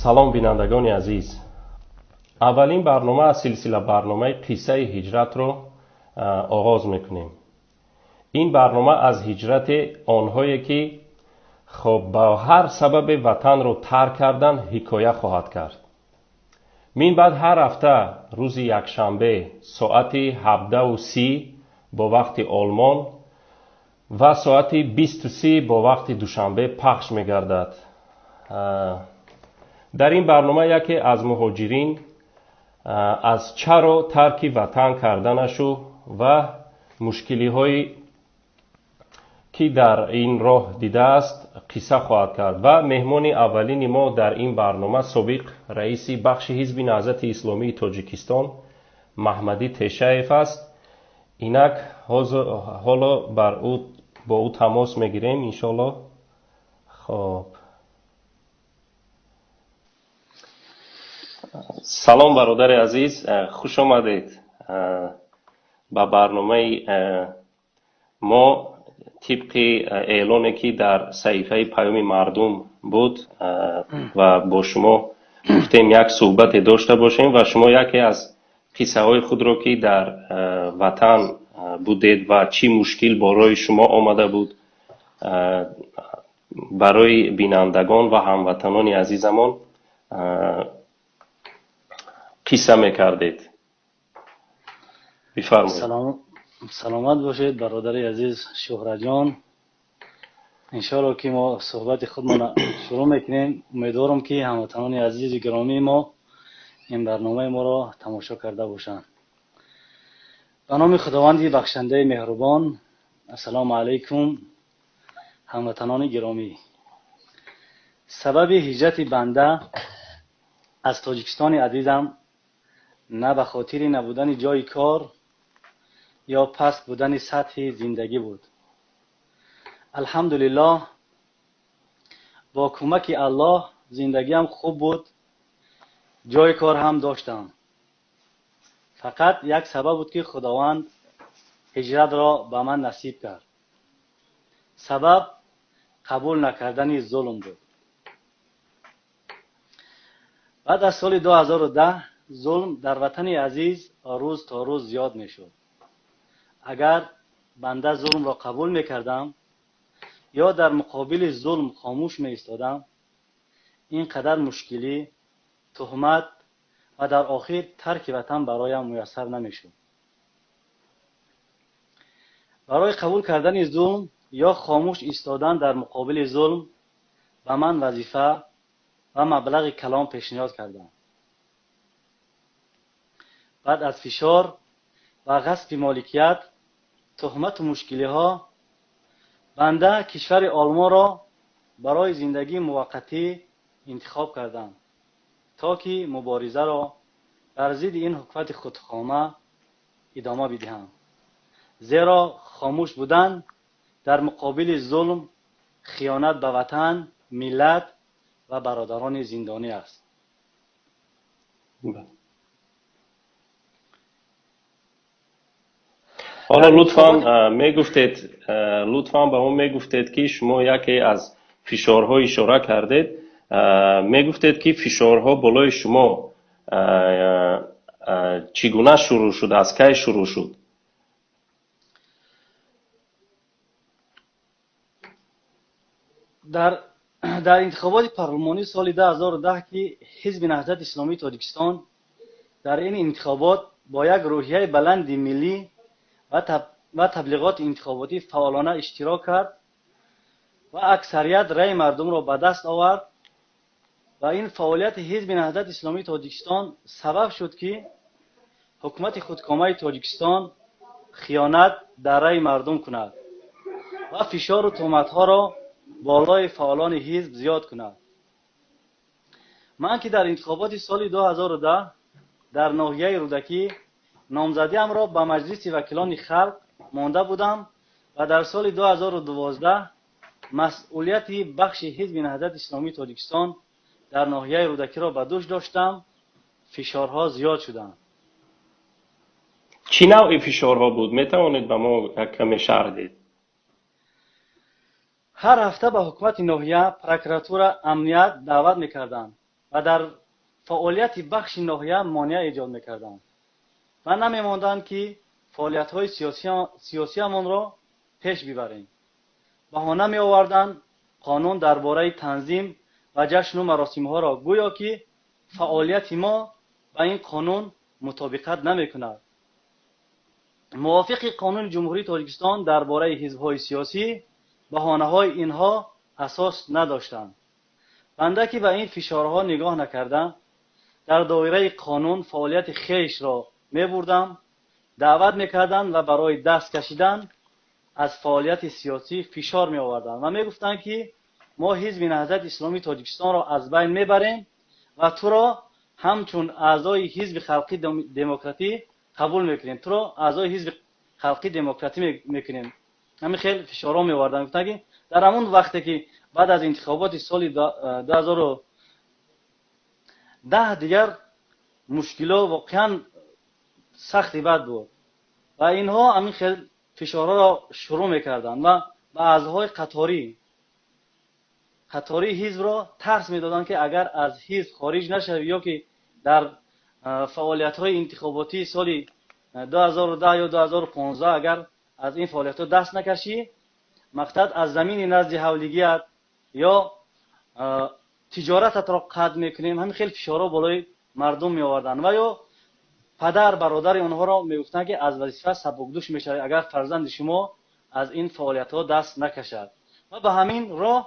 Салом, бинандагони азиз. Аввалин барнома аз силсила барномаи қиссаи ҳиҷратро оғоз мекунем. Ин барнома аз ҳиҷрати онҳое ки хоб ба ҳар сабабе ватанро тарк кардан ҳикоя хоҳад кард. Мин баъд ҳар ҳафта рӯзи якшанбе соати 17:30 бо вақти Олмон ва соати 20:30 бо вақти Душанбе пахш мегардад. Дар ин барнома яке аз муҳоҷирин аз чаро тарки ватан карданашу ва мушкилиҳое ки дар ин роҳ дидааст қисса хоҳад кард. Ва меҳмони аввалини мо дар ин барнома собиқ раиси бахши ҳизби Наҳзати Исломии Тоҷикистон Маҳмадӣ Тешаев аст. Инак ҳоло бо ӯ тамос мегирем, иншоаллоҳ. Хоб, салом, бародари азиз, хуш омадед ба барномаи мо. Тибқи эълоне ки дар саҳифаи Паёми мардум буд ва бо шумо гуфтем як суҳбате дошта бошем ва шумо яке аз қиссаҳои худро ки дар ватан будед ва чӣ мушкил борои шумо омада буд, барои бинандагон ва ҳамватанони азизамон қисса мекардед. Бифармоед. Саломат бошед, бародари азиз Шӯҳратҷон. Иншоалло ки мо суҳбати худмона шурӯъ мекунем. Умедворам, ки ҳамватанони азизи гиромии мо ин барномаи моро тамошо карда бошанд. Ба номи Худованди бахшандаи меҳрубон. Ассалому алайкум, ҳамватанони гиромӣ. Сабаби ҳиҷрати банда аз Тоҷикистони азизам на ба хотири набудани ҷойи кор ё паст будани сатҳи зиндагӣ буд. Алҳамдулиллоҳ, бо кӯмаки Аллоҳ зиндагиам хуб буд, ҷойи кор ҳам доштам. Фақат як сабаб буд, ки Худованд ҳиҷратро ба ман насиб кард. Сабаб қабул накардани зулм буд. Баъд аз соли 2010 зулм дар ватани азиз рӯз то рӯз зиёд мешуд. Агар банда зулмро қабул мекардам ё дар муқобили зулм хомӯш меистодам, ин қадар мушкилӣ, туҳмат ва дар охир тарки ватан бароям муяссар намешуд. Барои қабул кардани зулм ё хомӯш истодан дар муқобили зулм ба ман вазифа ва маблағи калон пешниҳод карданд. Баъд аз фишор ва ғасби моликият, туҳмату мушкилиҳо банда кишвари Олмонро барои зиндагии муваққатӣ интихоб кардам, то ки муборизаро бар зидди ин ҳукумати худхома идома бидиҳам, зеро хомӯш будан дар муқобили зулм хиёнат ба ватан, миллат ва бародарони зиндонӣ аст. Ҳоло лутфан мегуфтед, лутфан ба мо мегуфтед, ки шумо яке аз фишорҳо ишора кардед, мегуфтед, ки фишорҳо болои шумо чӣ гуна шурӯъ шуд, аз кай шурӯъ шуд? Дар интихоботи парлумонии соли 2010, ки ҳизби Наҳзати Исломии Тоҷикистон дар ин интихобот бо як рӯҳияи баланди миллӣ ва таблиғоти интихоботӣ фаъолона иштирок кард ва аксарият раъи мардумро ба даст овард, ва ин фаъолияти ҳизби Наҳзати Исломии Тоҷикистон сабаб шуд, ки ҳукумати худкомаи Тоҷикистон хиёнат дар раъи мардум кунад ва фишору туҳматҳоро болои фаъолони ҳизб зиёд кунад. Ман ки дар интихоботи соли 2010 дар ноҳияи Рӯдакӣ номзадиамро ба Маҷлиси вакилони халқ монда будам ва дар соли 2012 масъулияти бахши ҳизби Наҳзати Исломии Тоҷикистон дар ноҳияи Рӯдакиро ба дӯш доштам, фишорҳо зиёд шуданд. Чӣ навъи фишорҳо буд, метавонед ба мо як каме шарҳ диҳед? Ҳар ҳафта ба ҳукумати ноҳия, прокуратура, амният даъват мекарданд. ва дар фаъолияти бахши ноҳия монеа эҷод мекарданд ва намемонданд, ки фаъолиятҳои сиёсиамонро пеш бибарем. Баҳона меоварданд қонун дар бораи танзим ва ҷашну маросимҳоро, гӯё ки фаъолияти мо ба ин қонун мутобиқат намекунад. Мувофиқи қонуни Ҷумҳурии Тоҷикистон дар бораи ҳизбҳои сиёсӣ баҳонаҳои инҳо асос надоштанд. Банда ки ба ин фишорҳо нигоҳ накарда, дар доираи қонун фаъолияти хешро мебурдам, даъват мекарданд ва барои даст кашидан аз фаъолияти сиёсӣ фишор меоварданд ва мегуфтанд, ки мо Ҳизби Наҳзати Исломии Тоҷикистонро аз байн мебарем ва туро ҳамчун аъзои Ҳизби Халқи Демократӣ қабул мекунем, туро аъзои Ҳизби Халқи Демократӣ мекунем. Ҳамин хел фишорҳо меоварданд. Гуфтанд, ки дар ҳамон вақте ки баъд аз интихоботи соли 2010 дигар мушкило воқеан сахти бад буд ва инҳо ҳамин хел фишорҳоро шурӯъ мекарданд ва ба аъзоҳои қатории ҳизбро тарс медоданд, ки агар аз ҳизб хориҷ нашавӣ ё ки дар фаъолиятҳои интихоботии соли 2010 ё 2015 агар аз ин фаъолиятҳо даст накашӣ, мақсад аз замини назди ҳавлигият ё тиҷорататро қатъ мекунем. Ҳамин хел фишорҳо болои мардум меоварданд ва ё падар бародари онҳоро мегуфтанд, ки аз вазифа сабукдӯш мешавад, агар фарзанди шумо аз ин фаъолиятҳо даст накашад. Ва ба ҳамин роҳ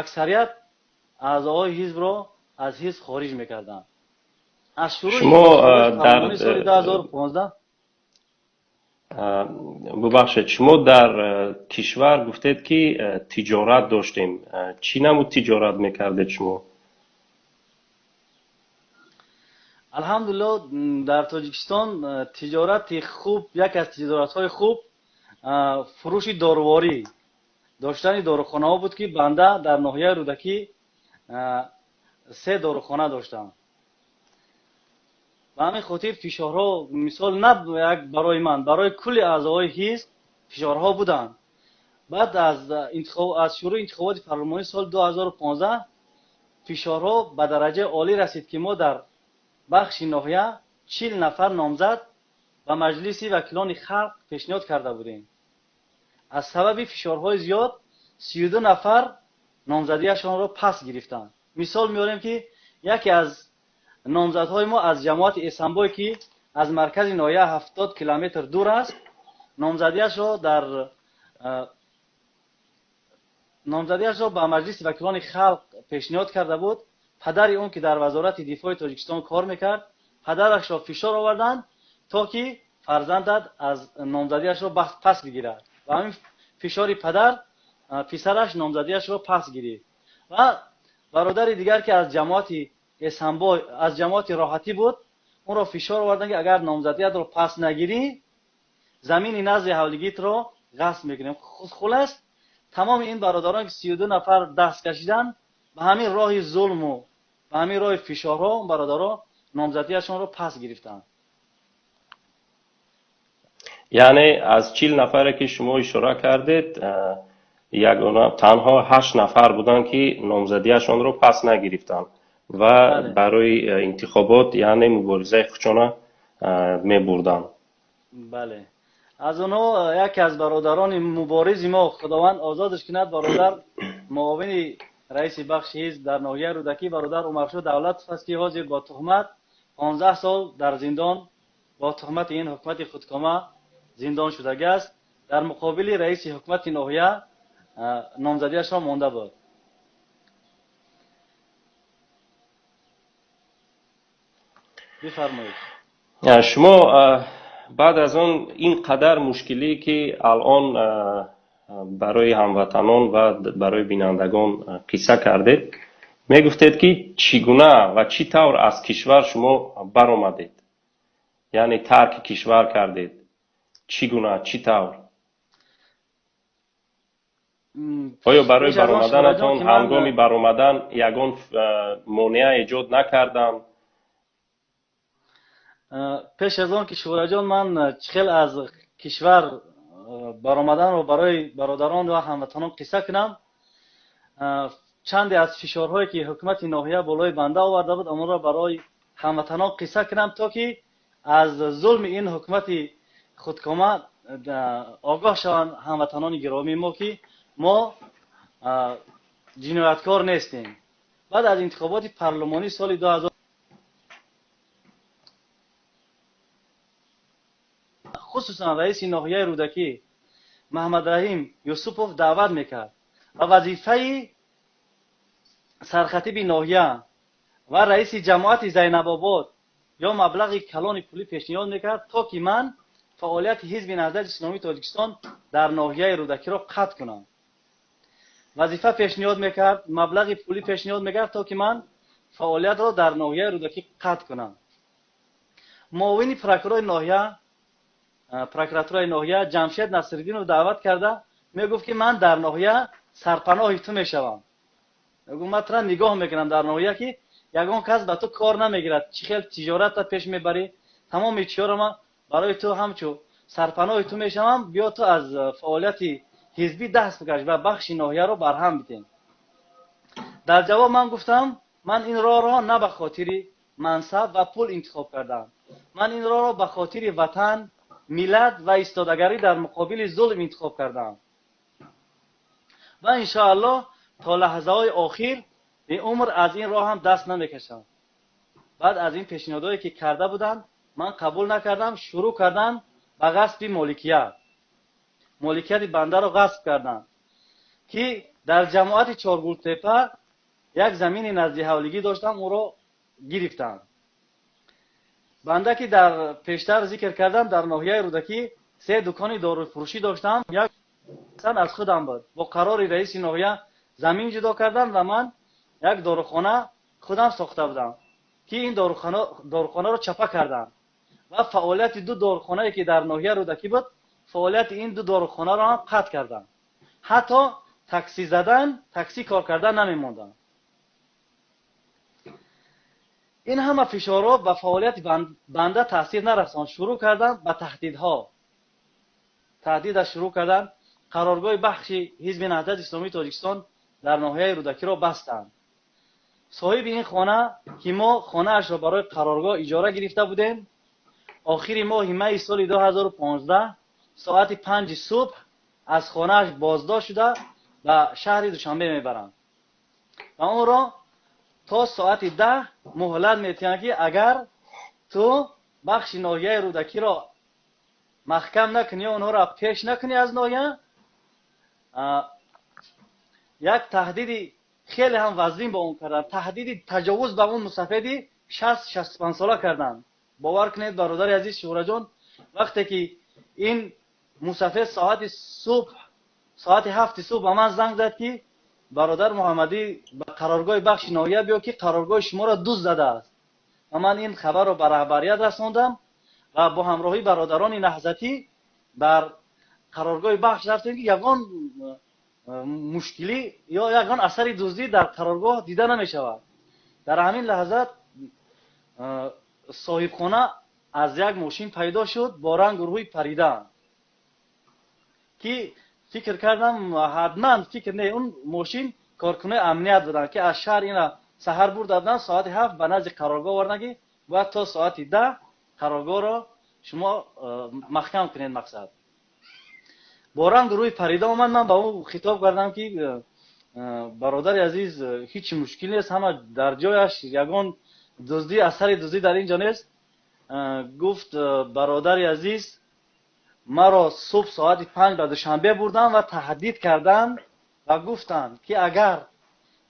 аксарият аъзоҳои ҳизбро аз ҳизб хориҷ мекарданд. Аз шурӯи соли 2015. Бубахшед, шумо дар кишвар гуфтед, ки тиҷорат доштем. Чӣ намуд тиҷорат мекардед шумо? Алҳамдулилло, дар Тоҷикистон тиҷорати хуб, яке аз тиҷоратҳои хуб фурӯши доруворӣ, доштани дорухонаҳо буд, ки банда дар ноҳияи Рӯдакӣ се дорухона доштам. Ба ҳамин хотир фишорҳо, мисол, на як барои ман, барои кулли аъзоҳои ҳизб фишорҳо буданд. Баъд аз шурӯи интихоботи парлумонии соли 2015 фишорҳо ба дараҷаи олӣ расид, ки мо дар бахши ноҳия 40 нафар номзад ба Маҷлиси вакилони халқ пешниҳод карда будем. Аз сабаби фишорҳои зиёд 32 нафар номзадиашонро пас гирифтанд. Мисол меорем, ки яке аз номзадҳои мо аз ҷамоати Эсанбой, ки аз маркази ноҳия 70 километр дур аст, номзадиашро ба Маҷлиси вакилони халқ пешниҳод карда буд. Падари он, ки дар Вазорати дифои Тоҷикистон кор мекард, падарашро фишор оварданд, то ки фарзандат аз номзадиашро пас бигирад. Ва ҳамин фишори падар писараш номзадиашро пас гирифт. Ва бародари дигар, ки аз ҷамоати Эсанбой, аз ҷамоати Роҳатӣ буд, онро фишор оварданд, ки агар номзадиятро пас нагирӣ, замини назди ҳавлигитро ғасб мекунем. Хулас, тамоми ин бародарон, ки 32 нафар даст кашиданд, ба ҳамин роҳи зулму ба ҳамин роҳи фишорҳо бародаро номзадиашонро пас гирифтанд. Яъне аз 40 нафаре, ки шумо ишора кардед, ягона танҳо ҳашт нафар буданд, ки номзадиашонро пас нагирифтанд ва барои интихобот, яъне муборизаи худшона мебурданд. Бале, аз онҳо яке аз бародарони муборизи мо, Худованд озодаш кунад, бародар муовини раиси бахши ҳизб дар ноҳияи Рӯдакӣ, бародар Умаршо Давлатов аст, ки ҳозир бо туҳмат 15 сол дар зиндон, бо туҳмати ин ҳукумати худкома зиндон шудагӣ аст. Дар муқобили раиси ҳукумати ноҳия номзадиашро монда буд. Бифармоед. Шумо баъд аз он ин қадар мушкилӣ, ки алон барои ҳамватанон ва барои бинандагон қисса кардед, мегуфтед, ки чӣ гуна ва чӣ тавр аз кишвар шумо баромадед, яъне тарки кишвар кардед, чӣ гуна, чӣ тавр? Оё барои баромаданатон, ҳангоми баромадан ягон монеа эҷод накарданд? Пеш аз он ки, Шуҳраҷон, ман чӣ хел аз кишвар баромаданро барои бародарон ва ҳамватанон қисса кунам. Чанде аз фишорҳое ки ҳукумати ноҳия болои банда оварда буд, онро барои ҳамватанон қисса кунам, то ки аз зулми ин ҳукумати худкома огоҳ шаванд ҳамватанони гиромии мо, ки мо ҷинояткор нестем. Баъд аз интихоботи парлумонии соли 2000 хусусан раиси ноҳияи Рӯдакӣ Маҳмадраҳим Юсупов даъват мекард ва вазифаи сархатиби ноҳия ва раиси ҷамоати Зайнабобод ё маблағи калони пулӣ пешниҳод мекард, то ки ман фаъолияти Ҳизби Наҳзати Исломии Тоҷикистон дар ноҳияи Рӯдакиро қатъ кунам. Вазифа пешниҳод мекард, маблағи пулӣ пешниҳод мекард, то ки ман фаъолиятро дар ноҳияи Рӯдакӣ қатъ кунам. Муовини прокурори ноҳия, прокуратураи ноҳия Ҷамшед Насриддинов даъват карда мегуфт, ки ман дар ноҳия сарпаноҳи ту мешавам. Мегуфт, ман тура нигоҳ мекунам дар ноҳия, ки ягон кас ба ту кор намегирад, чӣ хел тиҷоратро пеш мебарӣ, тамоми чиёро ман барои ту ҳамчун сарпаноҳи ту мешавам, биё ту аз фаъолияти ҳизбӣ даст бикаш ва бахши ноҳияро барҳам бидем. Дар ҷавоб ман гуфтам, ман ин роҳро на ба хотири мансаб ва пул интихоб кардам, ман ин роҳро ба хотири ватан, миллат ва истодагарӣ дар муқобили зулм интихоб кардам ва иншоаллоҳ то лаҳзаҳои охир умр аз ин роҳ ҳам даст намекашам. Баъд аз ин пешниҳодҳое ки карда буданд, ман қабул накардам, шурӯъ кардам ба ғасби моликият. Моликияти бандаро ғасб карданд, ки дар ҷамоати Чоргултепа як замини назди ҳавлигӣ доштам, ӯро гирифтанд. Банда ки дар пештар зикр кардам, дар ноҳияи Рӯдакӣ се дукони доруфурӯшӣ доштам, як аз худам буд. Бо қарори раиси ноҳия замин ҷудо кардам ва ман як дорухона худам сохта будам, ки ин дорухонаро чапа кардам ва фаъолияти ду дорухонае ки дар ноҳияи Рӯдакӣ буд, фаъолияти ин ду дорухонаро ҳам қатъ кардам. Ҳатто такси задан, такси кор кардан намемондам. Ин ҳама фишорҳо ба фаъолияти банда таъсир нарасонд. Шурӯъ кардам ба таҳдидҳо. Таҳдида шурӯъ кардам. Қароргоҳи бахши Ҳизби Наҳзати Исломии Тоҷикистон дар ноҳияи Рӯдакиро бастанд. Соҳиби ин хона, ки мо хонаашро барои қароргоҳ иҷора гирифта будем, охири моҳи майи соли 2015 соати 5 субҳ аз хонааш боздошт шуда ба шаҳри Душанбе мебаранд ва онро то соати 10 муҳлат метиҳанд, ки агар ту бахши ноҳияи Рӯдакиро маҳкам накунӣ, онҳоро пеш накунӣ аз ноҳия, як таҳдиди хеле ҳам вазнин ба он карданд. Таҳдиди таҷовуз ба он мусафеди 60-65 сола карданд. Бовар кунед, бародари азиз Шуҳраҷон, вақте ки ин мусафед соати субҳ, соати 7 субҳ ба ман занг зад, ки бародар Муҳаммадӣ ба қароргоҳи бахши ноҳия биё, ки қароргоҳи шуморо дузд задааст. Ва ман ин хабарро ба раҳбарият расондам ва бо ҳамроҳии бародарони наҳзатӣ бар қароргоҳи бахш рафтем, ки ягон мушкилӣ ё ягон асари дуздӣ дар қароргоҳ дида намешавад. Дар ҳамин лаҳза соҳибхона аз як мошин пайдо шуд бо рангу рӯи парида, ки фикр кардам ҳатман фикр не, он мошин коркунои амният буданд, ки аз шаҳр ина саҳар бурда буданд, соати 7 ба назди қароргоҳ оварданд, ки бояд то соати 10 қароргоҳро шумо маҳкам кунед. Мақсад бо рангу рӯи парида омад. Ман ба ӯ хитоб кардам, ки бародари азиз, ҳеҷ мушкил нест, ҳама дар ҷояш, ягон дуздӣ, асари дуздӣ дар ин ҷо нест. Гуфт, бародари азиз, маро субҳ соати 5 ба Душанбе бурданд ва таҳдид карданд ва гуфтанд, ки агар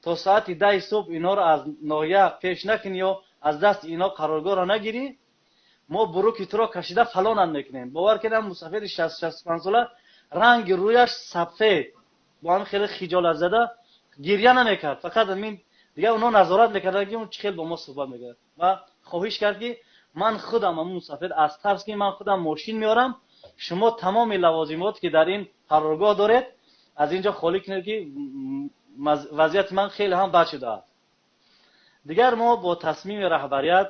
то соати 10 субҳ инҳоро аз ноҳия пеш накунӣ ё аз дасти инҳо қароргоҳро нагирӣ, мо буруки туро кашида фалонат мекунем. Бовар кунед, мусафеди 65 сола ранги рӯяш сафед, бо ҳамин хеле хиҷолатзада гиря намекард, фақат ҳамин дигар онҳо назорат мекарданд, ки он чӣ хел бо мо суҳбат мекард. Ва хоҳиш кард, ки ман худам ҳамун мусафед аз тарс, ки ман худам мошин меорам, шумо тамоми лавозимот ки дар ин қароргоҳ доред аз ин ҷо холӣ кунед, ки вазъияти ман хеле ҳам бад шудааст. Дигар мо бо тасмими раҳбарият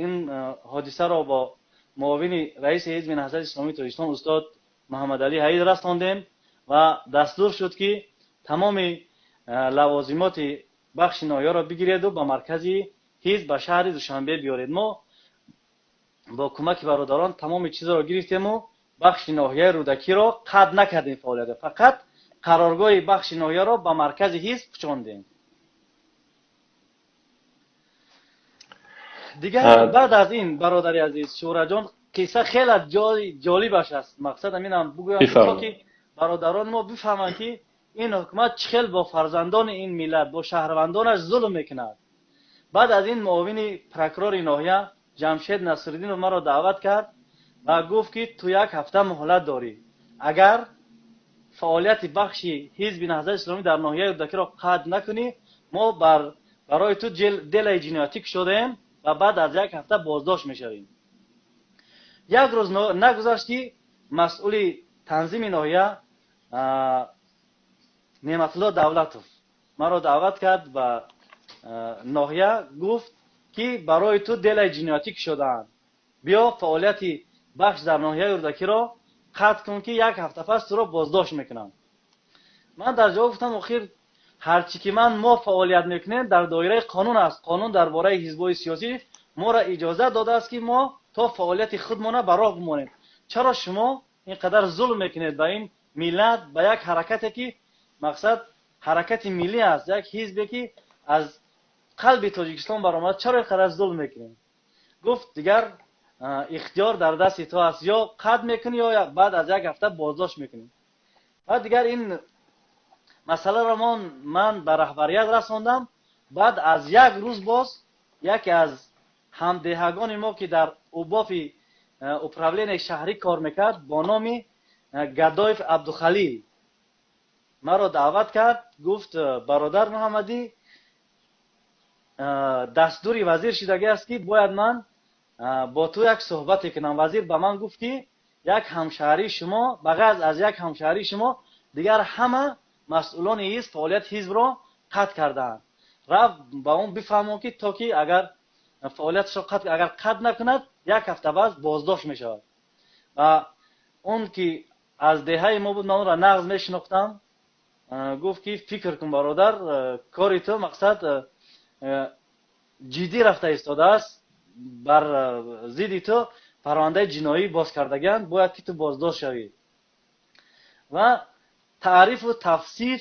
ин ҳодисаро бо муовини раиси Ҳизби Наҳзати Исломии Тоҷикистон устод Муҳаммадалӣ Ҳаид расондем ва дастур шуд, ки тамоми Лавозимоти бахши ноҳияро бигиреду ба маркази ҳизб ба шаҳри Душанбе биёред. Мо бо кӯмаки бародарон тамоми чизро гирифтему бахши ноҳияи Рӯдакиро қатъ накардем фаъолият, фақат қароргоҳи бахши ноҳияро ба маркази ҳизб кӯчондем. Дигар баъд аз ин, бародари азиз Шӯҳратҷон, қисса хеле ҷолибаш аст. Мақсад ҳаминам бигӯям, то ки бародарони мо бифаҳманд, ки ин ҳукумат чӣ хел бо фарзандони ин миллат, бо шаҳрвандонаш зулм мекунад. Баъд аз ин муовини прокурори ноҳия Ҷамшед Насриддинов маро даъват кард ва гуфт, ки ту як ҳафта муҳлат дорӣ, агар фаъолияти бахши ҳизби Наҳзати Исломӣ дар ноҳияи Рӯдакиро қатъ накунӣ, мо барои ту делаи ҷиноятӣ кушодаем ва баъд аз як ҳафта боздошт мешавем. Як рӯз нагузашт, ки масъули танзими ноҳия Неъматулло Давлатов маро даъват кард ба ноҳия, гуфт, ки барои ту делаи ҷиноятӣ кушодаанд, биё фаъолияти бахш дар ноҳияи Рӯдакиро қатъ кун, ки як ҳафта пас туро боздошт мекунам. Ман дар ҷавоб гуфтам: охир ҳарчи ки мо фаъолият мекунем, дар доираи қонун аст. Қонун дар бораи ҳизбҳои сиёсӣ моро иҷозат додааст, ки мо то фаъолияти худмона ба роҳ бимонем. Чаро шумо ин қадар зулм мекунед ба ин миллат, ба як ҳаракате, ки мақсад ҳаракати миллӣ аст, як ҳизбе, ки аз қалби Тоҷикистон баромад, чаро ин қадар зулм мекунем? Гуфт: дигар ихтиёр дар дасти ту аст, ё қатъ мекунӣ, ё баъд аз як ҳафта боздошт мекунӣ. Баъд дигар ин масъаларо ман ба раҳбарият расондам. Баъд аз як рӯз боз яке аз ҳамдеҳагони мо, ки дар убофи управленияи шаҳрӣ кор мекард, бо номи Гадоев Абдухалил, маро даъват кард, гуфт: бародар Муҳаммадӣ, дастури вазир шидагӣ аст, ки бояд ман бо ту як суҳбате кунам. Вазир ба ман гуфт, ки як ҳамшаҳрии шумо, ба ғайр аз як ҳамшаҳрии шумо, дигар ҳама масъулони ҳизб фаъолияти ҳизбро қатъ кардаанд. Рафт ба он бифаҳмон, ки то ки агар фаъолияташро қатъ агар қатъ накунад, як ҳафта баъд боздошт мешавад. Ва он ки аз деҳаи мо буд, ман онро нағз мешинохтам, гуфт, ки фикр кун, бародар, кори ту мақсад ҷиддӣ рафта истодааст, бар зидди ту парвандаи ҷиноӣ боз кардагианд, бояд ки ту боздошт шавӣ. Ва таърифу тафсир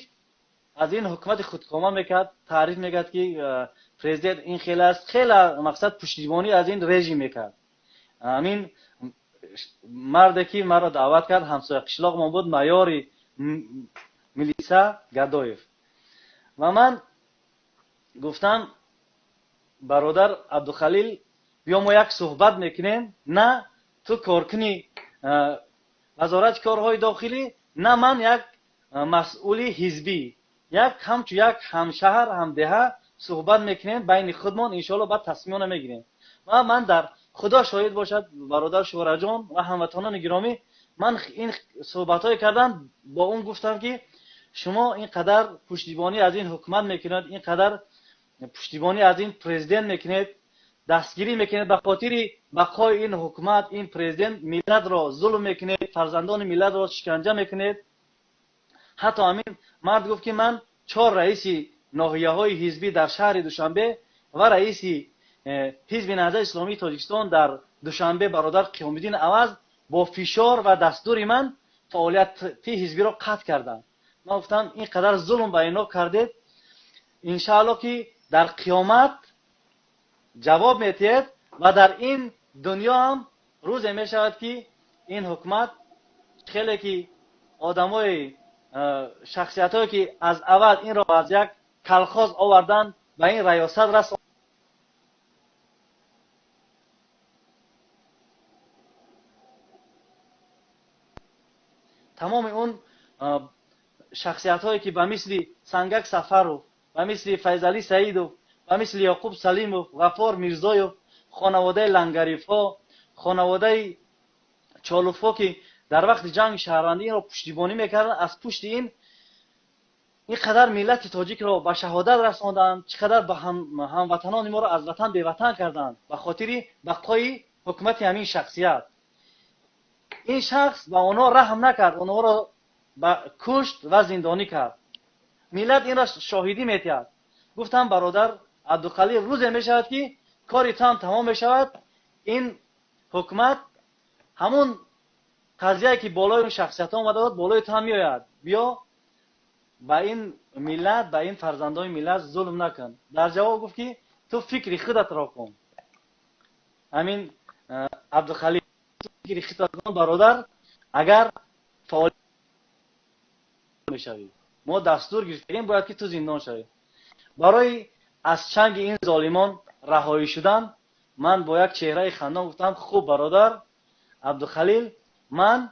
аз ин ҳукумати худкома мекард, таъриф мекард, ки президент ин хел аст, хеле мақсад пуштибонӣ аз ин режим мекард. Ҳамин марде, ки маро даъват кард, ҳамсоя қишлоқмон буд, майори милиса Гадоев. Ва ман гуфтам: бародар Абдухалил, биё мо як суҳбат мекунем, на ту коркуни вазорати корҳои дохилӣ, на ман як масъули ҳизбӣ, як ҳамчу як ҳамшаҳр, ҳамдеҳа суҳбат мекунем байни худмон, иншоалло баъд тасмимона мегирем. Ва ман дар Худо шоҳид бошад, бародар Шӯҳратҷон ва ҳамватанони гиромӣ, ман ин суҳбатҳое кардам бо он, гуфтам, ки шумо ин қадар пуштибонӣ аз ин ҳукумат мекунед, ин қадар пуштибонӣ аз ин президент мекунед, дастгирӣ мекунед, ба хотири бақои ин ҳукумат, ин президент миллатро зулм мекунед, фарзандони миллатро шиканҷа мекунед. Ҳатто ҳамин мард гуфт, ки ман чор раиси ноҳияҳои ҳизбӣ дар шаҳри Душанбе ва раиси ҳизби Наҳзати Исломии Тоҷикистон дар Душанбе, бародар Қиёмиддин Аваз, бо фишор ва дастури ман фаъолияти ҳизбиро қатъ карданд. Ман гуфтам: ин қадар зулм ба ино кардед, иншаалло, ки дар қиёмат ҷавоб метиҳед ва дар ин дунё ҳам рӯзе мешавад, ки ин ҳукумат хеле ки одамои шахсиятҳое, ки аз аввал инро аз як колхоз оварданд, ба ин раёсат рас тамоми он шахсиятҳое, ки ба мисли Сангак Сафаров, ба мисли Файзалӣ Саидов, ба мисли Ёқуб Салимов, Ғаффор Мирзоев, хонаводаи Лангарифҳо, хонаводаи Чолуфҳо, ки дар вақти ҷанги шаҳрвандӣ инро пуштибонӣ мекарданд, аз пушти ин ин қадар миллати тоҷикро ба шаҳодат расонданд, чӣ қадар ба ҳамватанони моро аз ватан беватан карданд ба хотири бақои ҳукумати ҳамин шахсият. Ин шахс ба онҳо раҳм накард, онҳоро ба кушт ва зиндонӣ кард. Миллат инро шоҳидӣ метиҳад. Гуфтам бародар Абдухалил, рӯзе мешавад ки кори ту ҳам тамом мешавад. Ин ҳукумат ҳамун қазияе ки болои он шахсиятҳо омада буд, болои ту ҳам меояд. Биё ба ин миллат, ба ин фарзандони миллат зулм накун. Дар ҷавоб гуфт ки ту фикри худатро кун. Ҳамин Абдухалил, фикри худатро кун бародар, агар фаъол мешавӣ, мо дастур гирифтагем, бояд ки ту зиндон шавӣ. Барои аз чанги ин золимон раҳоӣ шудан ман бо як чеҳраи хандон гуфтам: хуб бародар Абдухалил, ман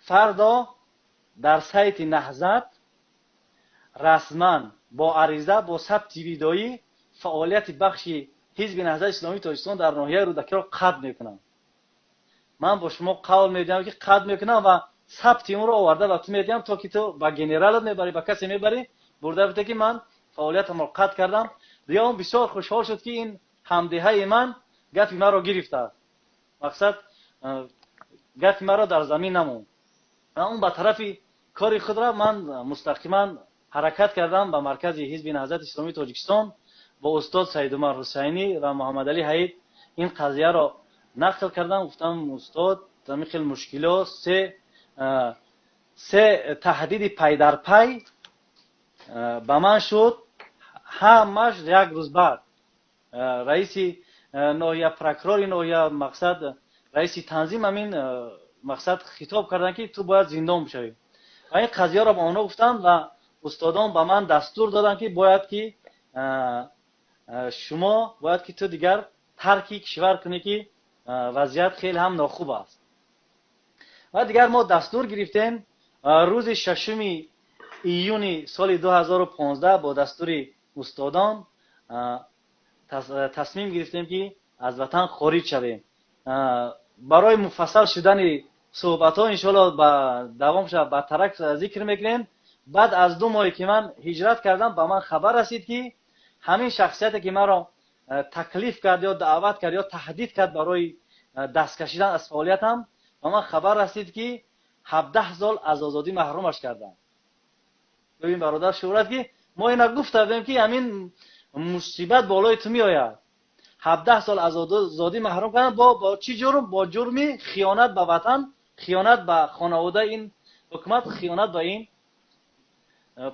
фардо дар сайти Наҳзат расман бо ариза, бо сабти видеоӣ фаъолияти бахши ҳизби Наҳзати Исломии Тоҷикистон дар ноҳияи Рӯдакиро қатъ мекунам. Ман бо шумо қавл медиҳам ки қатъ мекунам ва сабти онро оварда ба ту медиҳам, то ки ту ба генералат мебарӣ, ба касе мебарӣ, бурда бите ки ман фаъолиятамро қатъ кардам. Дигар он бисёр хушҳол шуд ки ин ҳамдеҳаи ман гапи маро гирифтааст. Мақсад, гапи маро дар замин намонд. Ва он ба тарафи кори худро ман мустақиман ҳаракат кардам ба маркази ҳизби Наҳзати Исломии Тоҷикистон. Бо устод Саидумар Ҳусайнӣ ва Муҳаммадалӣ Ҳаид ин қазияро нақл кардам. Гуфтам устод, ҳамин хел мушкилот, се таҳдиди пайдарпай ба ман шуд, ҳамаш як рӯз баъд. Раиси ноҳия, прокурори ноҳия, мақсад раиси танзим ҳамин мақсад хитоб карданд ки ту бояд зиндон бишавӣ. Ва ин қазияро ба онҳо гуфтам ва устодон ба ман дастур доданд ки бояд ки шумо бояд ки ту дигар тарки кишвар кунӣ, ки вазъият хеле ҳам нохуб аст. Ва дигар мо дастур гирифтем. Рӯзи 6 июни соли 2015 бо дастури устодон тасмим гирифтем ки аз ватан хориҷ шавем. Барои муфассал шудани суҳбатҳо иншоалло ба давом шавад, ба тарак зикр мекунем. Баъд аз 2 моҳе ки ман ҳиҷрат кардам, ба ман хабар расид ки ҳамин шахсияте ки маро таклиф кард ё даъват кард ё таҳдид кард барои даст кашидан аз фаъолиятам, ба ман хабар расид ки 17 сол аз озодӣ маҳрумаш карданд. Бибин бародар Шӯҳрат, ки мо ина гуфта будем ки ҳамин мусибат болои ту меояд. 17 сол аз озодӣ маҳрум карданд бо чӣ ҷурм? Бо ҷурми хиёнат ба ватан, хиёнат ба хонаводаи ин ҳукумат, хиёнат ба ин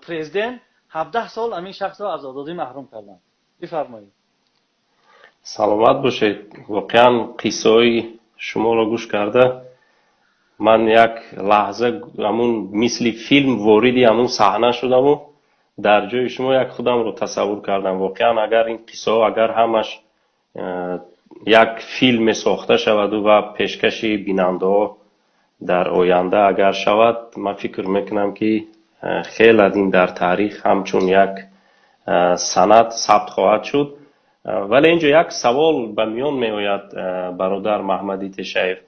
президент. 17 сол ҳамин шахсро аз озодӣ маҳрум карданд. Бифармоед. Саломат бошед. Воқеан қиссаҳои шуморо гӯш карда ман як лаҳза ҳамун мисли филм вориди ҳамун саҳна шудаму дар ҷои шумо як худамро тасаввур кардам. Воқеан агар ин қиссаҳо агар ҳамаш як филме сохта шаваду ва пешкаши бинандаҳо дар оянда агар шавад, ман фикр мекунам ки хеле аз ин дар таърих ҳамчун як санад сабт хоҳад шуд. Вале инҷо як савол ба миён меояд, бародар Маҳмади Тешаев.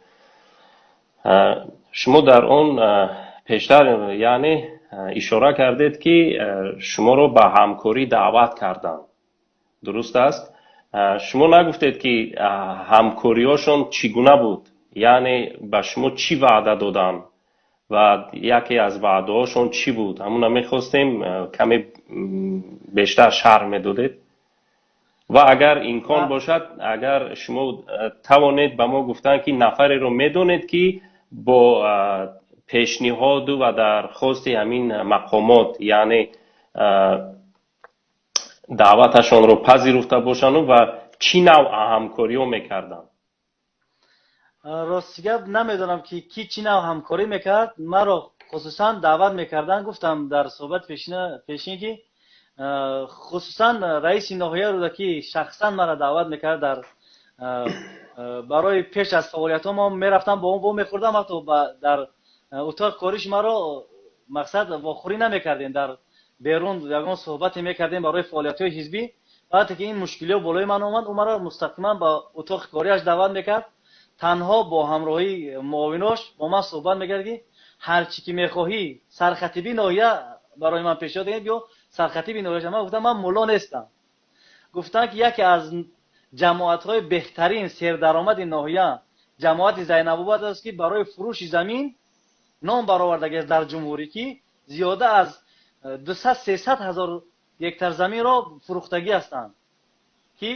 Шумо дар он пештар яъне ишора кардед ки шуморо ба ҳамкорӣ даъват карданд. Дуруст аст? Шумо нагуфтед ки ҳамкориҳошон чӣ гуна буд, яъне ба шумо чӣ ваъда доданд ва яке аз ваъдаҳошон чӣ буд? Ҳамуна мехостем каме бештар шарҳ медодед. Ва агар имкон бошад, агар шумо тавонед ба мо гуфтан ки нафареро медонед ки бо пешниҳоду ва дархости ҳамин мақомот, яъне даъваташонро пазируфта бошанду ва чӣ навъ ҳамкориҳо мекарданд? Рости гап намедонам ки ки чӣ навъ ҳамкорӣ мекард. Маро хусусан даъват мекарданд, гуфтам дар суҳбати пешин ки хусусан раиси ноҳияи Рӯдакӣ шахсан маро даъват мекард дар барои пеш аз фаъолиятҳо мо мерафтам, бо он вомехӯрдам, ҳатто дар утоқи кориш маро мақсад вохӯрӣ намекардем, дар берун ягон суҳбате мекардем барои фаъолиятҳои ҳизбӣ. Вақте ки ин мушкилиҳо болои ман омад, ӯ маро мустақиман ба утоқи кориаш даъват мекард, танҳо бо ҳамроҳии муовинош бо ман суҳбат мекард ки ҳар чӣ ки мехоҳӣ, сархатиби ноҳия барои ман пешниҳод кунед, ё сархатиби ноҳия. Ман гуфтам ман мулло нестам. Гуфтанд ки яке аз ҷамоатҳои беҳтарин сердаромади ноҳия ҷамоати Зайнабобод аст ки барои фурӯши замин ном баровардагиаст дар ҷумҳурӣ, ки зиёда аз 200-300 ҳазор гектар заминро фурӯхтагӣ ҳастанд, ки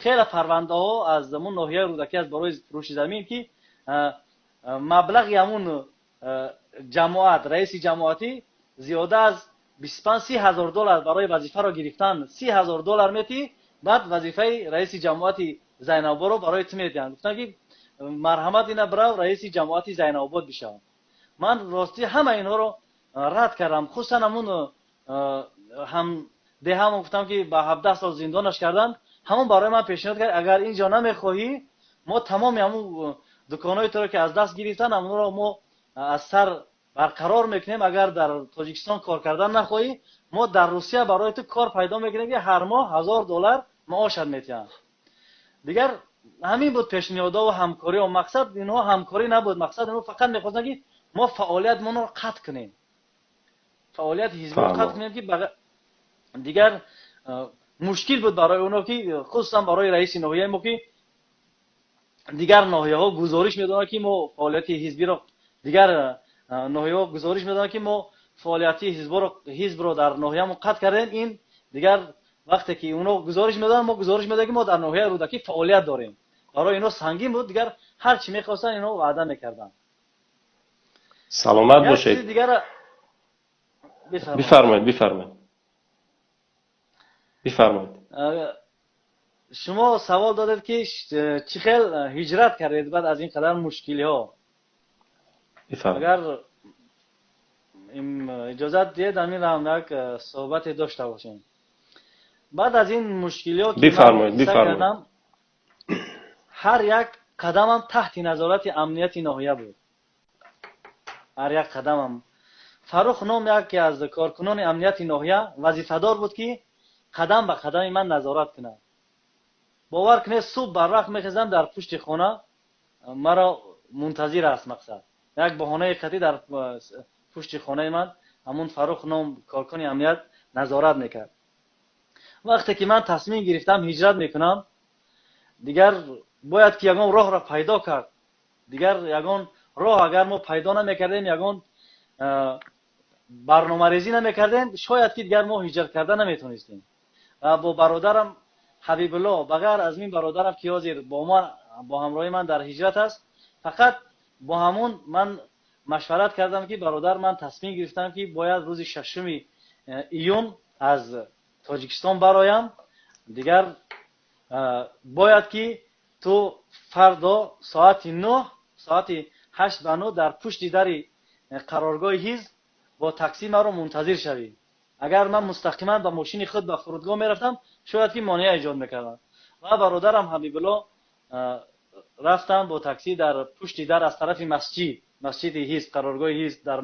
хеле парвандаҳо аз ҳамун ноҳияи Рӯдакӣ аст барои фурӯши замин, ки маблағи ҳамун ҷамоат, раиси ҷамоатӣ зиёда аз 25-30 ҳазор доллар барои вазифаро гирифтан 30 ҳазор доллар метӣ, баъд вазифаи раиси ҷамоати Зайнободро барои ту медиҳанд. Гуфтанд, ки марҳамат, ина бирав, раиси ҷамоати Зайнобод бишав. Ман ростӣ ҳама инҳоро рад кардам, хусусан ҳамун ҳам деҳамо гуфтам, ки ба 17 сол зиндонаш карданд. Ҳамон барои ман пешниҳод кард: агар инҷо намехоҳӣ, мо тамоми ҳамун дуконҳои туро, ки аз даст гирифтан, ҳамонро мо аз сар барқарор мекунем. Агар дар Тоҷикистон кор кардан нахоҳӣ, мо дар Русия барои ту кор пайдо мекунем, ки ҳар моҳ 1000 доллар маошат метиҳанд. Дигар ҳамин буд пешниҳодҳо ва ҳамкориҳо. Мақсад инҳо ҳамкорӣ набуд, мақсад инҳо фақат мехостанд, ки мо фаъолиятмонро қатъ кунем, фаъолияти ҳизбиро қатъ кунем, ки дигар мушкил буд барои онҳо, ки хусусан барои раиси ноҳияи мо, ки дигар ноҳияҳо гузориш медонанд, ки мо фаъолияти ҳизбиро, дигар ноҳияҳо гузориш медонанд, ки мо фаъолияти ҳизбро дар ноҳиямон қатъ кардем. Ин дигар вақте ки онҳо гузориш медонанд, мо гузориш медодем, ки мо дар ноҳияи Рӯдакӣ фаъолият дорем, барои инҳо сангин буд. Дигар ҳар чӣ мехостанд, инҳо ваъда мекарданд. Саломат бошед. Бифармоед, бифармоед, бифармоед. Шумо савол додед, ки чӣ хел ҳиҷрат кардед баъд аз ин қадар мушкилиҳо. Агар иҷозат диҳед, ҳамин ҳам як суҳбате дошта бошем баъд аз ин мушкилиҳо. Бифармоед, бифармоед. Ҳар як қадамам таҳти назорати амнияти ноҳия буд, ҳар як қадамам. Фаррух ном яке аз коркунони амнияти ноҳия вазифадор буд, ки қадам ба қадами ман назорат кунад. Бовар кунед, субҳ барвақт мехезам, дар пушти хона маро мунтазир аст. Мақсад, як баҳонаи қатӣ дар пушти хонаи ман ҳамун Фаррух ном коркуни амният назорат мекард. Вақте ки ман тасмим гирифтам, ҳиҷрат мекунам, дигар бояд ки ягон роҳро пайдо кард. Дигар ягон роҳ агар мо пайдо намекардем, ягон барномарезӣ намекардем, шояд ки дигар мо ҳиҷрат карда наметонистем. Ва бо бародарам Ҳабибулло, ба ғайр аз ин бародарам, ки ҳозир бо ман, бо ҳамроҳи ман дар ҳиҷрат аст, фақат бо ҳамун ман машварат кардам, ки бародар, ман тасмим гирифтам, ки бояд рӯзи 6-уми июн аз Тоҷикистон бароям. Дигар бояд ки ту фардо соати 9, соати 8 ба 9 дар пушти дари қароргоҳи ҳизб бо таксӣ маро мунтазир шавӣ. Агар ман мустақиман ба мошини худ ба фурудгоҳ мерафтам, шояд ки монеа эҷод мекардам. Ва бародарам Ҳабибулло рафтам, бо таксӣ дар пушти дар аз тарафи масҷид, масҷиди ҳизб, қароргоҳи ҳизб дар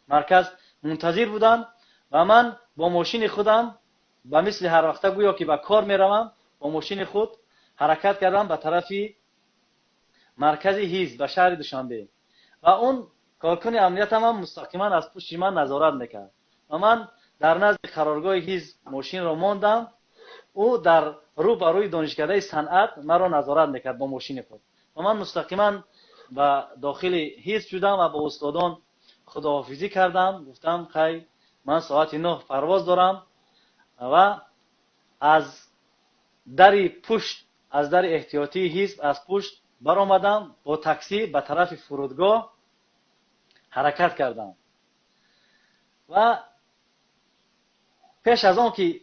марказ мунтазир буданд ва ман бо мошини худам, ба мисли ҳар вақта, гӯё ки ба кор меравам, бо мошини худ ҳаракат кардам ба тарафи маркази ҳизб, ба шаҳри Душанбе. Ва он коркуни амниятам ҳам мустақиман аз пушти ман назорат мекард ва ман дар назди қароргоҳи ҳизб мошинро мондам. Ӯ дар рӯ ба рӯи Донишкадаи санъат маро назорат мекард бо мошини худ ва ман мустақиман ба дохили ҳизб шудам ва бо устодон худоҳофизӣ кардам. Гуфтам: хай, ман соати 9 парвоз дорам. Ва аз дари пушт, аз дари эҳтиётии ҳизб аз пушт баромадам, бо таксӣ ба тарафи фурудгоҳ ҳаракат кардам. Ва пеш аз он ки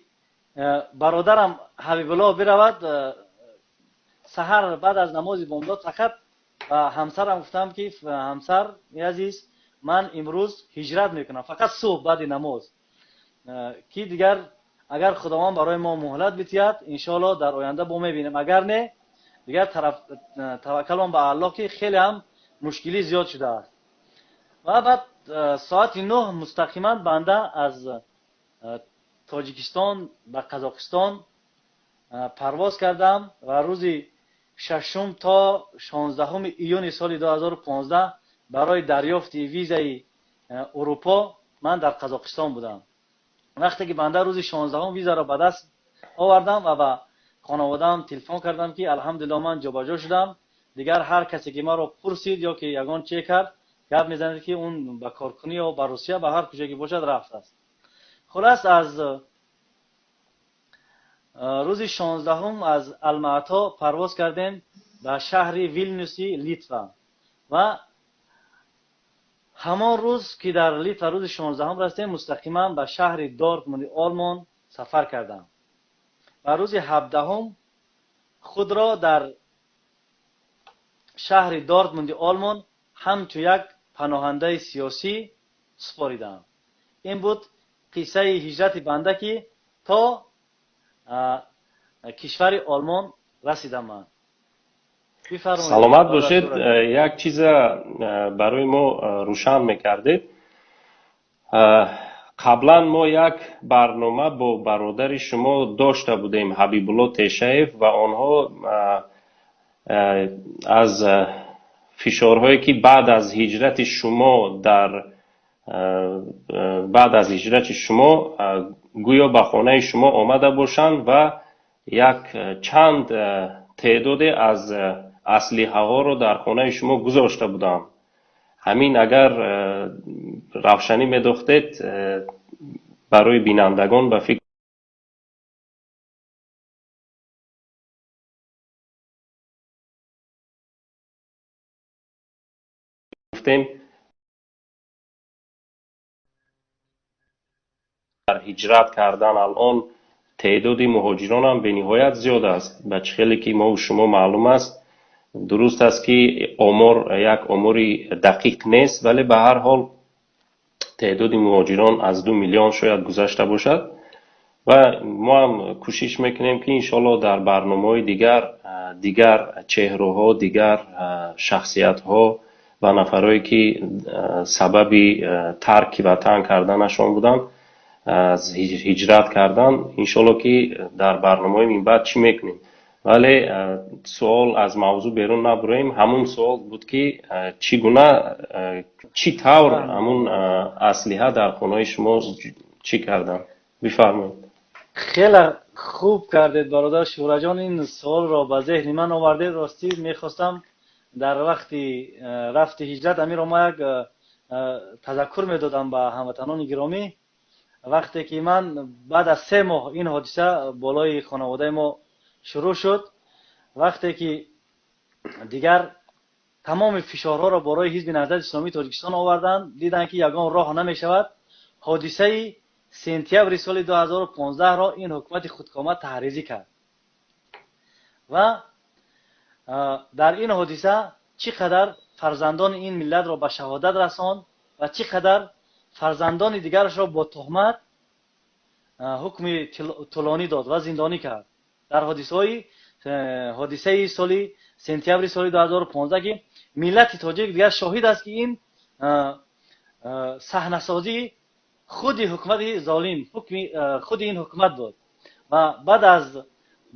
бародарам Ҳабибулло биравад, саҳар баъд аз намози бомдод фақат ба ҳамсарам гуфтам, ки ҳамсар азиз, ман имрӯз ҳиҷрат мекунам, фақат субҳ баъди намоз, ки дигар агар Худованд барои мо муҳлат бидиҳад, иншоалло дар оянда бо мебинем, агар не, дигар таваккалон ба Аллоҳ, ки хеле ҳам мушкилӣ зиёд шудааст. Ва баъд соати 9 мустақиман банда аз Тоҷикистон ба Қазоқистон парвоз кардам ва рӯзи 6 то 16 июни соли 2015 барои дарёфти визаи Урупо ман дар Қазоқистон будам. Вақте ки банда рӯзи 16-ум визаро ба даст овардам ва ба хонаводаам телефон кардам, ки алҳамдулилло, ман ҷобаҷо шудам, дигар ҳар касе ки маро пурсид ё ки ягон че кард, гап мезанед, ки он ба коркунӣ ё ба Русия, ба ҳар куҷо ки бошад, рафтааст. Хулас, аз рӯзи 16 аз Алмато парвоз кардем ба шаҳри Вилнюси Литва ва ҳамон рӯз ки дар Литва рӯзи 16 расидем, мустақиман ба шаҳри Дортмунди Олмон сафар кардам ва рӯзи 17 худро дар шаҳри Дортмунди Олмон ҳамчун як паноҳандаи сиёсӣ супоридам. Ин буд қиссаи ҳиҷрати банда, ки то кишвари Олмон расидам ман. Саломат бошед. Як чиза барои мо рӯшан мекардед. Қаблан мо як барнома бо бародари шумо дошта будем, Ҳабибулло Тешаев, ва онҳо аз фишорҳое ки баъд аз ҳиҷрати шумо дар баъд аз ҳиҷрати шумо гӯё ба хонаи шумо омада бошанд ва як чанд теъдоде аз аслиҳаҳоро дар хонаи шумо гузошта буданд. Ҳамин агар равшанӣ медохтед барои бинандагон, ба фикр гуфтем, дар ҳиҷрат кардан алон теъдоди муҳоҷиронам бениҳоят зиёд аст. Ба чӣ хеле ки мову шумо маълум аст, дуруст аст ки омор як омори дақиқ нест, вале ба ҳар ҳол теъдоди муҳоҷирон аз 2 миллион шояд гузашта бошад ва мо ҳам кӯшиш мекунем ки иншоалло дар барномаҳои дигар дигар чеҳраҳо, дигар шахсиятҳо ва нафарое ки сабаби тарки ватан карданашон буданд, аз ҳиҷрат кардан, иншоалло ки дар барномаҳои минбаъд чӣ мекунем. Вале суол аз мавзӯъ берун набуроем. Ҳамун суол буд ки чӣ гуна, чӣ тавр ҳамун аслиҳа дар хонаи шумо чӣ карданд? Бифармоед. Хеле хуб кардед, бародар Шӯраҷон, ин суолро ба зеҳни ман овардед. Ростӣ мехостам дар вақти рафти ҳиҷрат амиро ма як тазаккур медодам ба ҳамватанони гиромӣ. Вақте ки ман баъд аз 3 моҳ ин ҳодиса болои хонаводаи мо шурӯъ шуд, вақте ки дигар тамоми фишорҳоро барои Ҳизби Наҳзати Исломии Тоҷикистон оварданд, диданд ки ягон роҳ намешавад. Ҳодисаи сентябри соли 2015-ро ин ҳукумати худкома таҳризӣ кард ва дар ин ҳодиса чӣ қадар фарзандони ин миллатро ба шаҳодат расонд ва чӣ қадар фарзандони дигарашро бо туҳмат ҳукми тӯлонӣ дод ва зиндонӣ кард. Дар ҳодисаи соли сентябри соли 2015 ки миллати тоҷик дигар шоҳид аст ки ин саҳнасозии худи ҳукумати золим, ҳукми худи ин ҳукумат буд. Ва баъд аз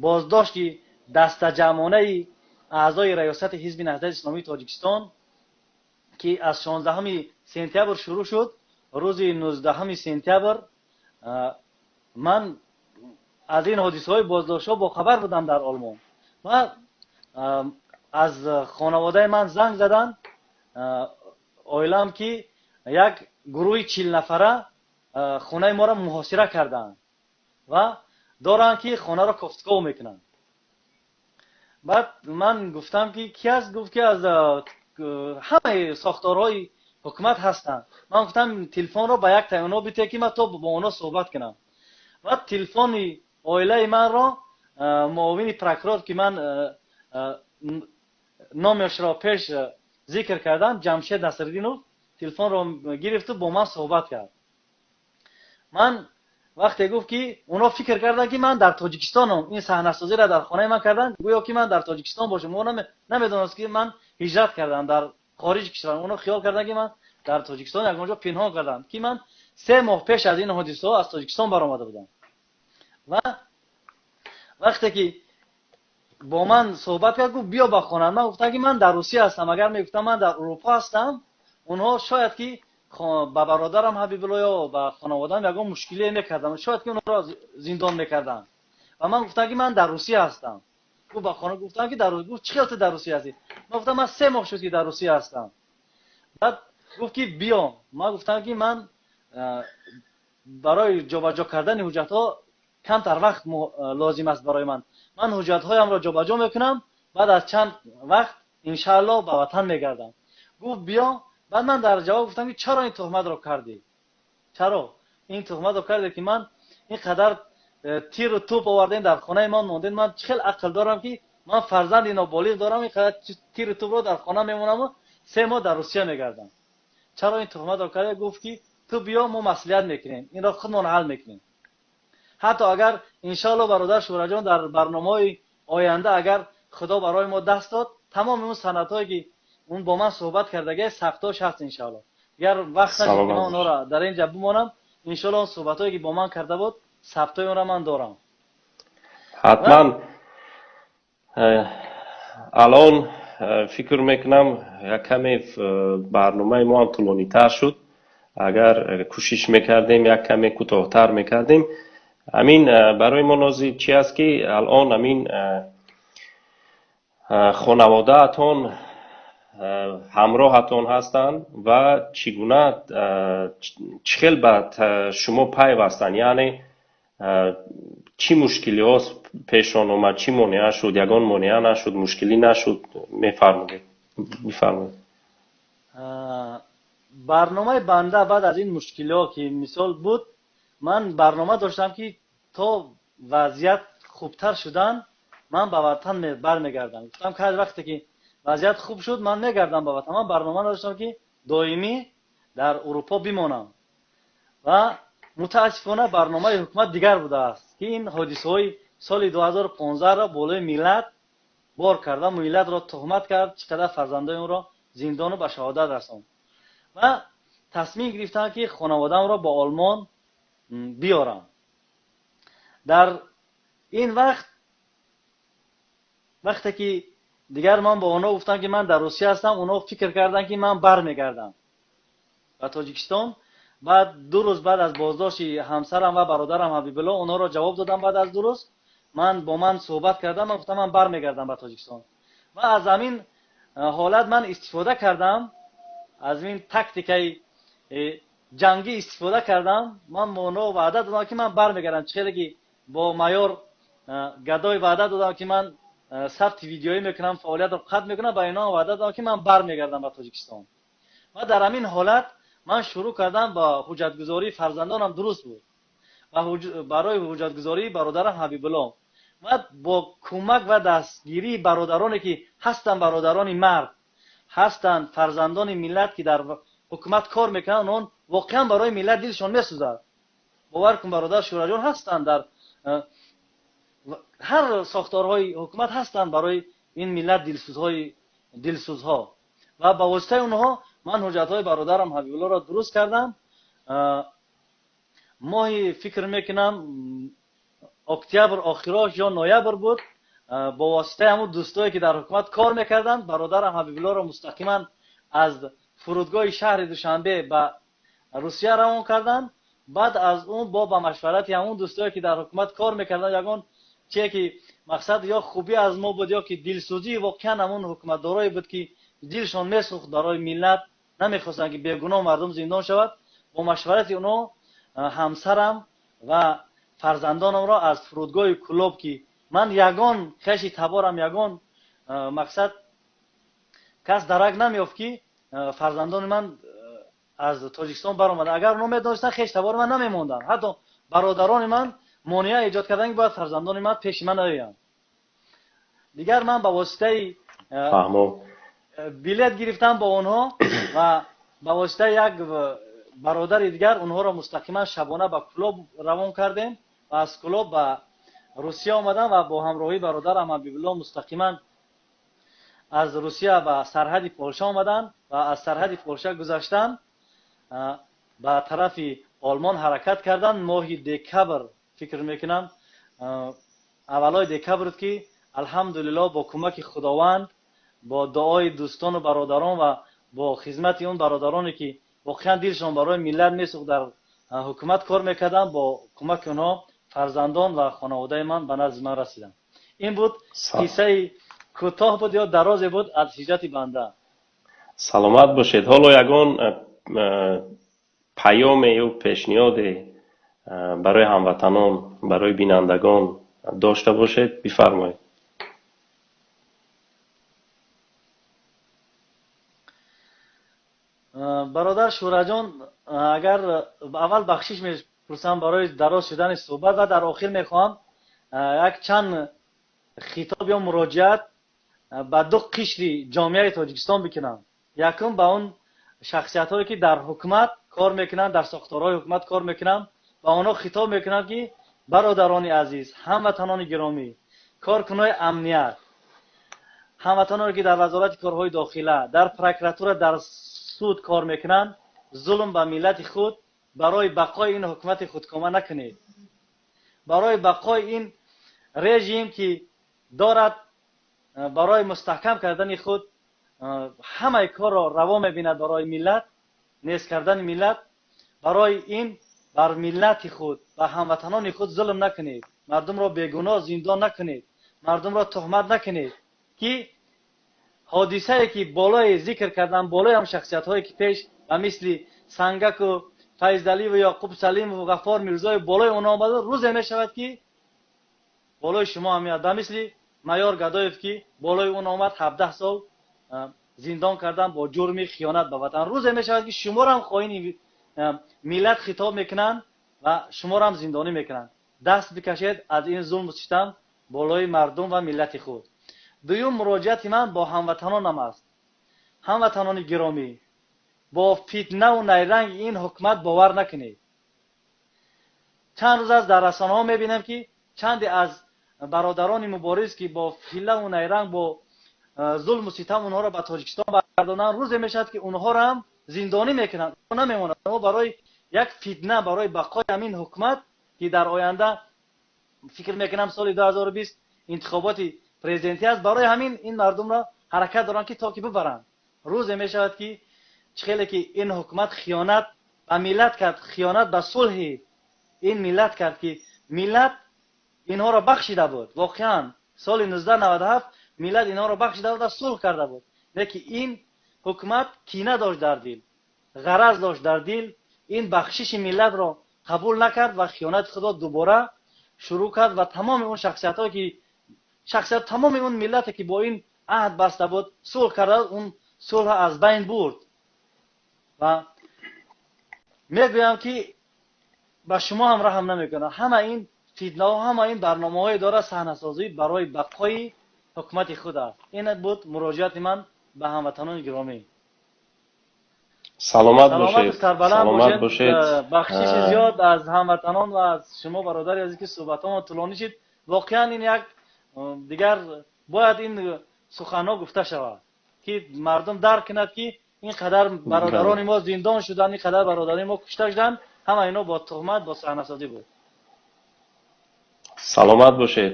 боздошти дастаҷамъонаи аъзои раёсати Ҳизби Наҳзати Исломии Тоҷикистон ки аз 16 сентябр шурӯъ шуд, рӯзи 19 сентябр ман аз ин ҳодисаҳои боздоштҳо бохабар будам дар Олмон ва аз хонаводаи ман занг заданд, оилаам, ки як гурӯҳи 40 нафара хонаи моро муҳосира карданд ва доранд ки хонаро кофтков мекунанд. Баъд ман гуфтам ки ки аст? Гуфт ки аз ҳамаи сохторҳои ҳукумат ҳастанд. Ман гуфтам телефонро ба як таи онҳо битед ки ман то бо онҳо суҳбат кунам. Баъд телефони оилаи манро муовини прокурор ки ман номашро пеш зикр кардам, Ҷамшед Насриддинов, телефонро гирифту бо ман суҳбат кард. Ман вақте гуфт ки онҳо фикр карданд ки ман дар Тоҷикистонам, ин саҳнасозиро дар хонаи ман карданд, гӯё ки ман дар Тоҷикистон бошам. Онҳо намедонист ки ман ҳиҷрат кардам дар хориҷи кишвар. Онҳо хиёл карданд ки ман дар Тоҷикистон ягон ҷо пинҳон кардам, ки ман 3 моҳ пеш аз ин ҳодисаҳо аз Тоҷикистон баромада будам. Ва вақте ки бо ман суҳбат кард, гуфт биё ба хона. Ман гуфтам ки ман дар Русия ҳастам. Агар мегуфтам ман дар Аврупо ҳастам, онҳо шояд ки ба бародарам Ҳабибулло ё ба хонаводаам ягон мушкилие мекарданд, шояд ки онҳоро зиндон мекарданд. Ва ман гуфтам ки ман дар Русия ҳастам. Гуфт ба хона, гуфтам ки дар Русия. Гуфт чӣ хел ту дар Русия ҳастӣ? Ман гуфтам ман 3 моҳ шуд ки дар Русия ҳастам. Баъд гуфт ки биё. Ман гуфтам ки ман Барои ҷобаҷо кардани ҳуҷҷатҳо камтар вақт лозим аст барои ман. Ман ҳуҷҷатҳоямро ҷобаҷо мекунам, баъд аз чанд вақт иншааллоҳ ба ватан мегардам. Гуфт: «Биё». Баъд ман дар ҷавоб гуфтам, ки чаро ин туҳматро кардӣ, чаро ин туҳматро кардӣ, ки ман ин қадар тиру тӯп овардем, дар хонаи ман мондем? Ман чӣ хел ақл дорам, ки ман фарзанди ноболиғ дорам, ин қадар тиру тӯпро дар хона мемонаму 3 моҳ дар Русия мегардам? Чаро ин туҳматро кардӣ? Гуфт, ки ту биё, мо маслиҳат мекунем, инро худмон ҳал мекунем. Ҳатто агар иншоалло, бародар Шӯраҷон, дар барномаҳои оянда, агар Худо барои мо даст дод, тамоми он санадҳое, ки он бо ман суҳбат кардагӣ, сабтош ҳаст. Иншоалло, дигар вақт нашуд, ки ман онҳоро дар ин ҷа бимонам. Иншоалло, он суҳбатҳое, ки бо ман карда буд, сабтҳои онро ман дорам. Ҳатман. Алон фикр мекунам, як каме барномаи мо ҳам тӯлонитар шуд. Агар кӯшиш мекардем, як каме кӯтоҳтар мекардем. Ҳамин барои мо нози чи аст, ки алон ҳамин хонаводаатон ҳамроҳатон ҳастанд ва чӣ гуна, чӣ хел ба шумо пайвастанд? Яъне чӣ мушкилиҳо пешон омад, чӣ монеа шуд? Ягон монеа нашуд, мушкилӣ нашуд? Мефармудед, бифармоед. Барномаи банда баъд аз ин мушкилиҳо, ки мисол буд, ман барнома доштам, ки то вазъият хубтар шудан ман ба ватан бармегардам. Гуфтам, ки ҳар вақте ки вазъият хуб шуд, ман мегардам ба ватан. Ман барнома доштам, ки доимӣ дар Урупо бимонам ва мутаассифона барномаи ҳукумат дигар будааст, ки ин ҳодисаҳои соли 2015-ро болои миллат бор карда, миллатро туҳмат кард, чӣ қадар фарзандои онро зиндону ба шаҳодат расонд ва тасмим гирифтам, ки хонаводаамро ба Олмон биёрам. Дар ин вақт, вақте ки дигар ман бо онҳо гуфтам, ки ман дар Русия ҳастам, онҳо фикр карданд, ки ман бармегардам ба Тоҷикистон. Баъд 2 рӯз баъд аз боздошти ҳамсарам ва бародарам Ҳабибулло, онҳоро ҷавоб додам. Баъд аз 2 рӯз ман бо ман суҳбат кардам, ман гуфтам, ман бармегардам ба Тоҷикистон. Ва аз ҳамин ҳолат ман истифода кардам, аз ин тактикаи ҷангӣ истифода кардам. Ман бо онҳо ваъда додам, ки ман бармегардам. Чӣ хеле ки бо майор Гадой ваъда додам, ки ман сабти видеоӣ мекунам, фаъолиятро қатъ мекунам, ба инҳо ваъда додам, ки ман бармегардам ба Тоҷикистон. Ва дар ҳамин ҳолат ман шурӯъ кардам ба ҳуҷҷатгузории фарзандонам, дуруст буд, ва барои ҳуҷҷатгузории бародарам Ҳабибулло ва бо кӯмак ва дастгирии бародароне, ки ҳастанд, бародарони мард ҳастанд, фарзандони миллат, ки дар ҳукумат кор мекунанд, он воқеан барои миллат дилшон месӯзад. Бовар кун, бародар Шӯраҷон, ҳастанд, дар ҳар сохторҳои ҳукумат ҳастанд барои ин миллат дилсӯзҳои дилсӯзҳо ва ба воситаи онҳо ман ҳуҷҷатҳои бародарам Ҳабибуллоро дуруст кардам. Моҳи, фикр мекунам, октябр охирош ё ноябр буд, бо воситаи ҳамун дӯстое, ки дар ҳукумат кор мекарданд, бародарам Ҳабибуллоро мустақиман аз фурудгоҳи шаҳри Душанбе ба Русия равон карданд. Баъд аз он бо ба машварати ҳамун дӯстое, ки дар ҳукумат кор мекарданд, ягон чие, ки мақсад ё хубӣ аз мо буд, ё ки дилсӯзии воқеан ҳамун ҳукуматдорое буд, ки дилшон месӯхт барои миллат, намехостанд, ки бегуноҳ мардум зиндон шавад, бо машварати онҳо ҳамсарам ва фарзандонамро аз фурудгоҳи Кулоб, ки ман ягон хеши таборам, ягон мақсад кас дарак намеёфт, ки фарзандони ман аз Тоҷикистон баромада. Агар онҳо медонистанд, хеш табори ман намемонданд. Ҳатто бародарони ман монеа эҷод карданд, ки бояд фарзандони ман пеши ман наоянд. Дигар ман ба воситаи билет гирифтам бо онҳо ва ба воситаи як бародари дигар онҳоро мустақиман шабона ба Кулоб равон кардем ва аз Кулоб ба Русия омадам ва бо ҳамроҳии бародарам Ҳабибулло мустақиман аз Русия ба сарҳади Полша омаданд ва аз сарҳади Полша гузаштан, ба тарафи Олмон ҳаракат карданд. Моҳи декабр, фикр мекунам, аввалои декабр, ки алҳамдулилло, бо кӯмаки Худованд, бо дуои дӯстону бародарон ва бо хизмати он бародароне, ки воқеан дилшон барои миллат месӯхт, дар ҳукумат кор мекарданд, бо кӯмаки онҳо фарзандон ва хонаводаи ман ба назди ман расиданд. Ин буд қиссаи кӯтоҳ буд ё дарозе буд аз ҳиҷрати банда. Саломат бошед. Ҳоло ягон паёме ё пешниҳоде Барои ҳамватанон, барои бинандагон дошта бошед, бифармоед. Бародар Шӯраҷон, агар аввал бахшиш мепурсам барои дароз шудани суҳбат ва дар охир мехоҳам як чанд хитоб ё муроҷиат ба ду қишри ҷомеаи Тоҷикистон бикунам. Якум ба он шахсиятҳое ки дар ҳукумат кор мекунанд, дар сохторҳои ҳукумат кор мекунанд, ба онҳо хитоб мекунам ки бародарони азиз, ҳамватанони гиромӣ, коркунони амният, ҳамватаноне ки дар вазорати корҳои дохила, дар прокуратура, дар суд кор мекунанд, зулм ба миллати худ барои бақои ин ҳукумати худкома накунед. Барои бақои ин режим ки дорад барои мустаҳкам кардани худ ҳамаи корро раво мебинад барои миллат, нест кардани миллат, барои ин бар миллати худ ва ҳамватанони худ зулм накунед, мардумро бегуноҳ зиндон накунед, мардумро туҳмат накунед ки ҳодисае ки болои зикр кардам, болои ҳам шахсиятҳое ки пеш ба мисли Сангаку, Файзалиеву, Яқуб Салимову, Ғаффор Мирзоев болои онҳо омада, рӯзе мешавад ки болои шумо ҳам меояд. Ба мисли майор Гадоев ки болои он омад 17 сол зиндон кардан бо ҷурми хиёнат ба ватан. Рӯзе мешавад ки шуморо ҳам хоини миллат хитоб мекунанд ва шуморо ҳам зиндонӣ мекунанд. Даст бикашед аз ин зулму ситам болои мардум ва миллати худ. Дуюм муроҷиати ман бо ҳамватанонам аст. Ҳамватанони гиромӣ, бо фитнаву найранги ин ҳукумат бовар накунед. Чанд рӯз аст дар расонаҳо мебинам ки чанде аз бародарони мубориз ки бо ҳилаву найранг, бо зулму ситам онҳоро ба Тоҷикистон баргардонанд, рӯзе мешавад ки онҳоро ҳам зиндонӣ мекунанд. Намемонад. Мо барои як фитна, барои бақои ҳамин ҳукумат ки дар оянда фикр мекунам соли 2020 интихоботи президентӣ аст, барои ҳамин ин мардумро ҳаракат доранд ки то ки бибаранд. Рӯзе мешавад ки чӣ хеле ки ин ҳукумат хиёнат ба миллат кард, хиёнат ба сулҳи ин миллат кард ки миллат инҳоро бахшида буд. Воқеан соли 1997 миллат инҳоро бахшида буд ва сулҳ карда буд. Лекин ин ҳукумат кина дошт дар дил, ғараз дошт дар дил, ин бахшиши миллатро қабул накард ва хиёнати худро дубора шурӯъ кард ва тамоми он шахсиятҳое ки шахсият тамоми он миллате ки бо ин аҳд баста буд, сулҳ карда буд, он сулҳ аз байн бурд. Ва мегӯям ки ба шумо ҳам раҳм намекунад. Ҳама ин фитнаҳо, ҳама ин барномаҳое дорад саҳнасозӣ барои бақои ҳукумати худ аст. Ин буд муроҷиати ман ба ҳамватанони гиромӣ. Саломат бошед, саломат бошед. Бахшиши зиёд аз ҳамватанон ва аз шумо бародари азиз ки суҳбатҳомо тӯлонӣ шид. Воқеан ин як дигар бояд ин суханҳо гуфта шавад ки мардум дарк кунад ки ин қадар бародарони мо зиндон шуданд, ин қадар бародарони мо кушта шуданд, ҳама ино бо туҳмат, бо саҳнасозӣ буд. Саломат бошед.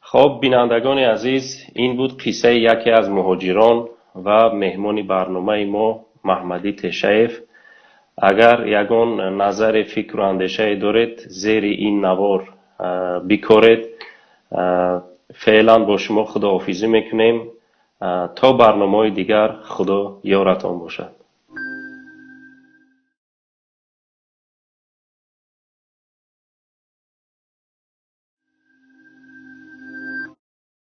Хоб, бинандагони азиз, ин буд қиссаи яке аз муҳоҷирон ва меҳмони барномаи мо Маҳмадӣ Тешаев. Агар ягон назари, фикру андешае доред, зери ин навор бикоред. Феълан бо шумо худоҳофизӣ мекунем. То барномаҳои дигар Худо ёратон бошад.